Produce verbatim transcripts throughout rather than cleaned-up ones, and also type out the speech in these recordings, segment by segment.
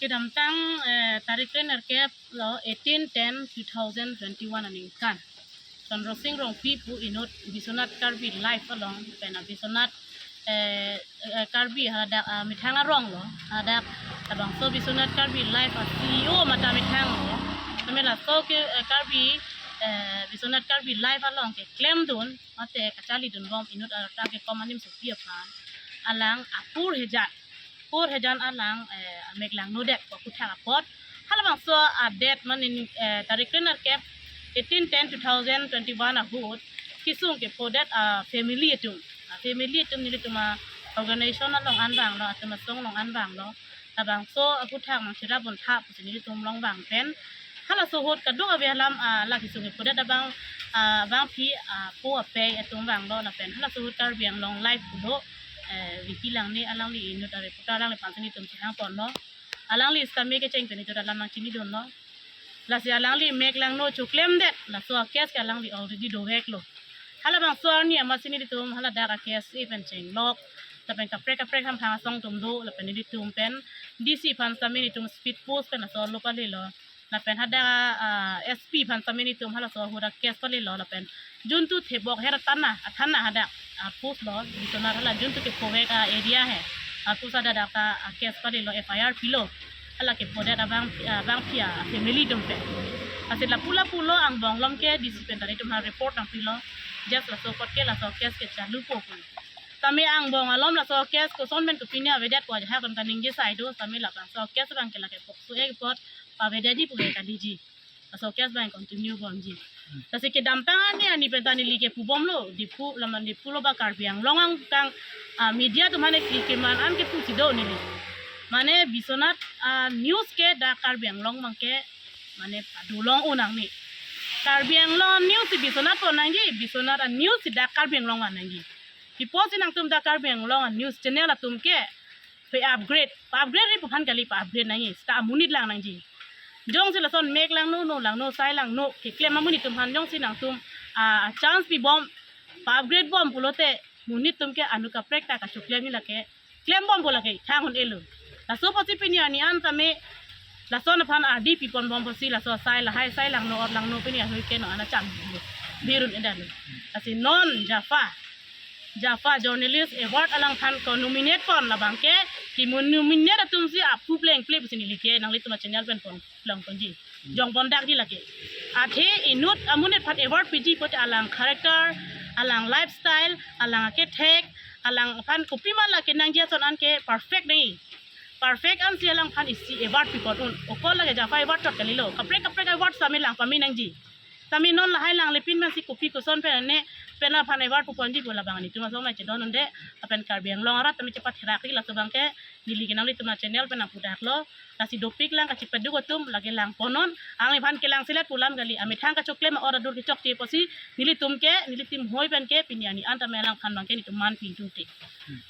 Kedamtang eh, tarik kre nerkep lo eighteen ten two thousand twenty-one aningkan, Chandra Sing Rongpi pu inut Biswanath Karbi Live along pen Biswanath eh, eh, Karbi hadak ah, methang arong lo, hadak labangso Biswanath Karbi Live a C E O mata methang lo. Tame laso ke eh, Karbi eh, Biswanath Karbi Live along keklemdun mate kacharlidun bom inut arta ke komanim supi aphan alang apur hejan, pur hejan alang eh, amek langno det ko kuthak apot. Halabangso a-date mane eh, tarik kre nerkep eighteen ten two thousand twenty-one ahut kesung kepo det a family atum, a family atum nelitum a organization along anvang lo, atum asong along anvang lo. Labangso akuthak mang chira bon tha pusi nelitum along vang pen halaso ahut kadokave alam ah, la kesung kepo det abang ah, bangpi ah, po apei atum vanglo lapen halaso ahut Karbi Anglong Live pulo eh, Vicky Langne alangli inut a reporter alangliphan si nelitum chehang ponlo. Alangli sitame kecheng pen inut alam nangchinidunlo. Lasi alangli mek langno choklem det, laso a-case ke alangli already dovek lo. Halabangso arni amatsi nelitum haladak a-case e pen chenglok, lapen kaprek kaprek hamphang asong atum do, lapen nelitum pen D C aphan sitame nelitum speed post pen laso lo palelo. Lapen hadak ah, S P aphan sitame nelitum halaso ahut a-case palelo, lapen juntu thebok her thana, a thana hadak ah, post lo, juntu nar hala juntu kepovek a area he, ah, post hadak ta ah, case palelo, F I R pilo. Hala kepo det abang ah, bangpi a family atum pen. Lasi lapu lapu lo angbong along ke D C pen ta nelitum ha report nangpilo. Just laso apot ke laso case ke chalupo pu. Tame angbong along laso case koson pen kopine avedet ko ajahak pen kaningje sai do, tame labangso case abang ke lake pokso ek apot pavedetji pu ke kaliji. Laso case abang continue bomji. Lasi kedamtang ani ani pen ta neli ke pubomlo, Diphu laman Diphu lo ba Karbi Anglong angkang ah, media atum mane ke keman an kepu si do neli. Mane Biswanath ah, news ke dak Karbi Anglong abang ke mane padolong un nangne. Karbi Anglong news si Biswanath pon nangji, Biswanath a-news si dak Karbi Anglong van nangji. Piposi nangtum dak Karbi Anglong a-news channel atum ke pe-upgrade, pa-upgrade ri pu aphan kali, pa-upgrade nangji, seta amonit lang nangji. Jongsi lason mek langno, no langno, sai langno keklem amonit atum aphan jongsi nangtum ah, chance pibom, pa-upgrade bom pulote monit atum ke anu kaprek ta kachoklem ni lake klem bompo lake thang un-elo. Laso apotsi pini ani an tame lason aphan ardi pipon bompo si laso sai lahai sai langno, or langno pini ahui ke non an acham birun edan. Lasi non Jaffa, Jaffa Journalist Award alangphan ko-nominate pon, labang ke kemun nominate atum si apu pleng ple pusi neli ke nanglitum a-channel pen pon long ponji. Jong pon dakji lake. Athe inut amonit aphan award piji pote alang character, alang lifestyle, alang akethek, alangphan kopima lake nangji ason an ke perfect nangji. Perfect ansi alangphan isi award pipon un. Okol lake Jaffa Award chot kalilo, kaprek kaprek award sitame lang pame nangji. Tame non lahai lang lepin man si kopi koson pen ne pen aphan award puponji pu labang nelitum asong nangchedon unde, lapen Karbi Anglong arat tame chepatherak ri, laso abang ke neli ke nanglitum a-channel pen nangpudaklo. Lasi dopik lang kachepaduk atum lake lang pon non. Alangliphan kelang selet pu alam kali, amethang kachoklem a-or adur kechokche pusi nelitum ke, neli team hoi pen ke pini ani an tame alangphan abang ke nelitum man pingtung te.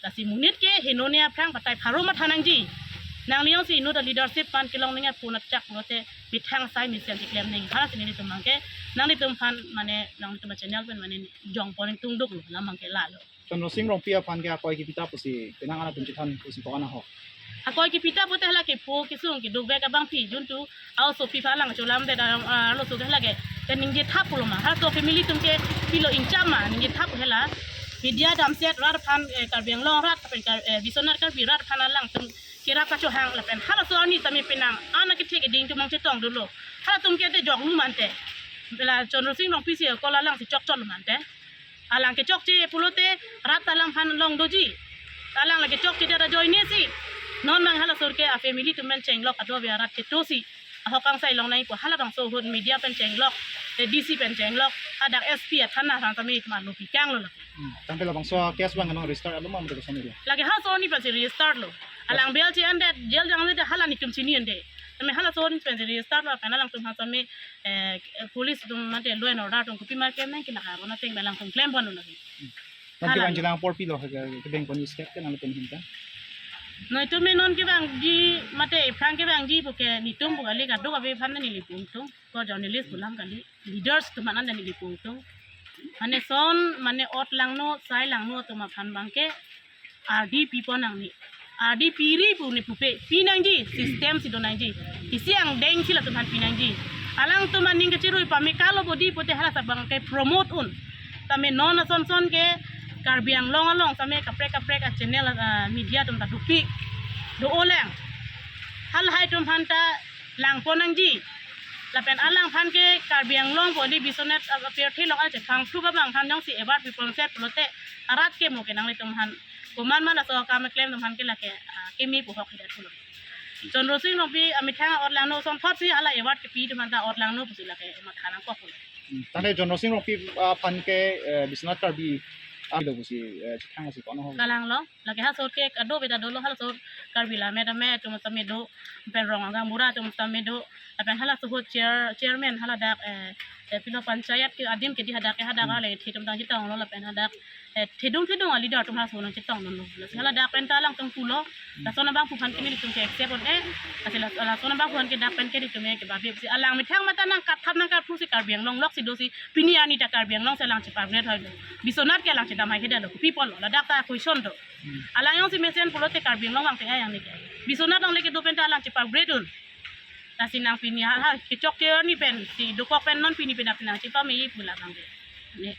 Lasi monit ke henonia aphrang batai pharo matha nangji. Nangli jongsi inut a-leadership aphan kelong nangji pu nat chak pulote methang sai mesen cheklem nangji. Halasi nelitum abang ke nanglitum aphan mane nanglitum a-channel pen mane jong pon ingtung duklo, lam abang ke lalo. Chandra Sing Rongpi aphan ke akoi kepi ta pusi penang an atum chethan pusi ko-an ahok? Akoi kepi ta pute hala kepo kesung keduk bek abangpi juntu a-osopi aphan lang cholam det, ah, ah, arloso ke hala ke kaningje thap pulo ma. Halaso family atum ke pilo ingcham ma ningje thap hala. Media damset rat aphan, eh, Karbi Anglong rat aphan Kar-, eh, Biswanath Karbi rat aphan alangtum kerap kachohang lapen halaso arni tame penang an akethek eding atum nangchetong dolo. Halatum ke te jok lu mante. La Chandra Sing Rongpi si okol alang si chokchok lu mante. Alang kechokche pulote rat alangphan long doji. Alang lake chokche det ajoine si non nang halaso ke a-family atum pen chenglok, kadokave arat keto si ahok kangsai long nangji pu halabangso ahut media pen chenglok, eh, D C pen chenglok, hadak S P a-thana aphan tame mat lo pikang lo lake. Hmm. Tangte labangso case abang nang register alo ma mate koson area? Lake halaso arni pensi register lo. Alang bail che-en det, jail jang det hala nelitum chini unde. Tame halaso arni pensi register lo, pen alangtum aphan tame eh, police atum mate law and order atum kopima klem nangji lake arona ateng alangtum klem pon un lake. Hmm. Non hala kevang lo. Chelang apor pilo ke, kevang pon step ke nangtum ahin ta? Noi atum non kevangji mate ephrang kevangji pu ke nelitum pu kali, kadokave aphan neli pu ingtung. Ko journalist pu alam kali, leaders atum aphan neli pu ingtung. Mane son mane ot langno, sai langno atum aphan abang ke ardi pipon nangne. Ardi piri pu ne pupe, pinangji, system si donangji. Isi angdeng si latum aphan pinangji. Alangtum aning kachirui pame kalo bodi pute hala sabang ke promote un. Tame non ason son ke Karbi Anglong along tame kaprek kaprek a channel, ah, media atum ta dopik. Do-o lang. Halahai atum aphan ta langpon nangji. Lapen alangphan ke Karbi Anglong pu di Biswanath, ah, apirthe along ache phang thu abang aphan jongsi award pipon set pulote arat ke mo ke nanglitum aphan. Komat ma laso akam keklem atum aphan ke lake, ah, keme pu hok hidat pulo. Chandra Sing Rongpi amethang a-ot langno, somthot si hala award kepi atum aphan ta ot langno pusi lake matha nangkok pulo. Tangte Chandra Sing Rongpi, ah, aphan ke, eh, Biswanath Karbi, ah, do pusi, eh, chethang si kono ho. Kalang lo, lake halaso ke kado beta dolo, halaso Karbi Lammet Amen atum tame do, pen rong agaonbura atum tame do, lapen halaso ahut chair, chairman haladak, eh, eh, pilo panchayat ke adim kedi hadak ke hadak, hmm, ale thedung thedung chetonglo lapen hadak, eh, thedung thedung a-leader atum halaso nangchetonglo. Lasi haladak pen ta alangtum pulo. Lason abangphu aphan ke nelitum ke accept un-e. Lasi la-, lason abangphu aphan ke dak pen ke nelitum ke babe si alang methang mata nangkathap nangkathu si Karbi Anglong lok si do si pini arni ta Karbi Anglong si alang chepa-upgrade hoi do. Biswanath ke alang chedam hai kedalo. Kopi pulo. Ladak ta question do. Alang jongsi mesen pulote Karbi Anglong vangthe ai ang ni ke. Biswanath along le kedo pen ta alang chepa-upgrade un. Lasi nang pini ha, ha, kechok ke arni pen si dokok pen non pini pen apinang chepame pu labang ke. Ne.